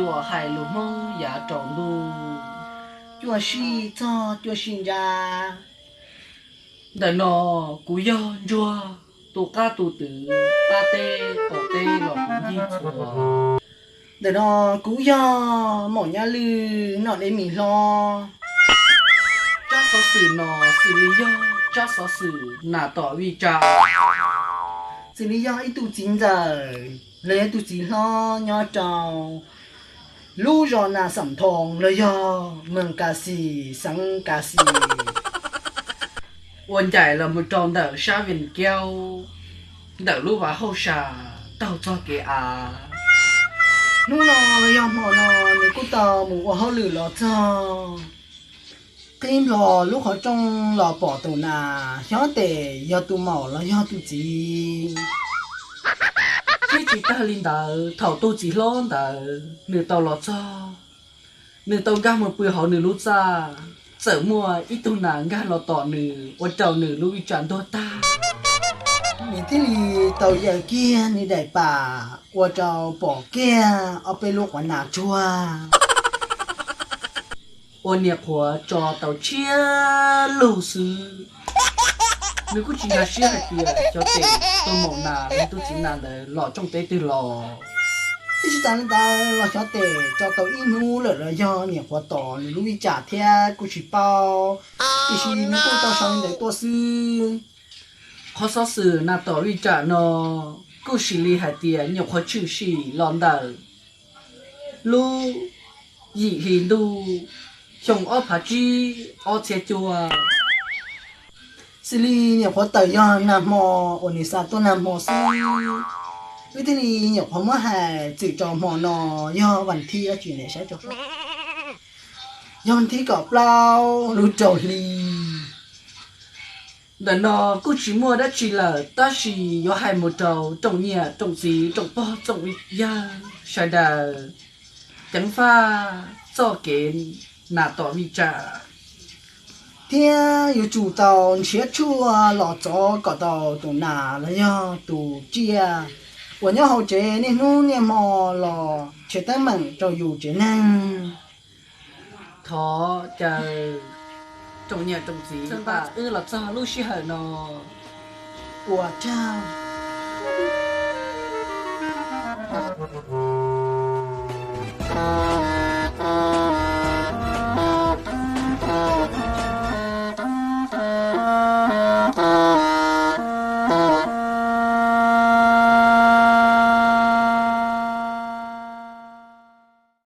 Tuaj hais lus Hmoob yav tsaus ntuj, cuaj sij txog cuaj sij ntsa. Ntawm no kuv yog ntsuag, tu qab tu twv, qab teb qaum teb los kuv ncig txhua. Ntawm no kuv yog maum nyab lwj, noj dev mis hlob. Tsab xov xwm no xws li yog tsab xov xwm Nas Tom Vij Tsam, xws li yog ib tug txiv ntxawm los yog ib tug txiv hlob nyob rau lub zos Nas Xam Thoo los yog Mees Kas Xis, xeev Kas Xis, uas ncaim los mus rau ntawm sab Vees Kaub, ntawm lub vaj hauj sam taug txog kev av. Hnub no los yog hmo no nws kuj tau mus ua hauj lwm los txog. Qhib nplo lub qhov rooj los pom tus nas xyov tes yog tus maum los yog tus txiv. Thiab tsis tag li ntawd, thaum tus txiv hlob ntawd nws tau los txog, nws tau nkag mus pw hauv nws lub txaj, txawm muaj ib tug nas nkag los tom nws ua rau nws lub vij tsam ntuag tag. Nws thiaj li tau yaws kiag nws daim pam ua rau pom kiag ob peb lub quav nas tsuag uas niam qhuav tso tau tshiab lug xwb. Nws kuj tsis nkag siab hais tias xyov tes tus maum nas los tus txiv nas ntawd los tsooj teb twg los. Thiab tsis tas li ntawd los xyov tes tso tau ib hnub lawm los yog niam qhuav tom nws lub vij tsam thiab kuj tsis paub, tiam sis nws kuj tau sau li ntawd tuaj xwb. Qhov xov xwm Nas Tom Vij Tsam no kuj xws li hais tias nyuam qhuav tshwm sim los ntawm lub yim hli ntuj xyoo ob phav tsib ob txhiab cuaj. Xws li nyuam qhuav tawm yog nag hmo uas nws xa tuaj nag hmo xwb, wb thiaj li nyuam qhuav muab hais txwm rau hmo no yog vas thib dab tsi ne, saib rau, yog vas thib kaum plaub lub rau hli. Ntawm no kuj tsis muaj dab tsi lawm, tab sis yuav hais mus rau tsoom niam tsoom txiv tsoom pog tsoom yawg sawv daws ceev faj txoj kev Nas Tom Vij Tsam, thiab yuav tsum tau nrhiav tshuaj los txov kom tau tus nas los yog tus tsiaj uas nyob hauv tsev niaj hnub niaj hmo los nrhiav teeb meem rau yus tsev neeg. Thov caw tsoom niam tsoom txiv, wb los txog lub sij hawm no, ua tsaug.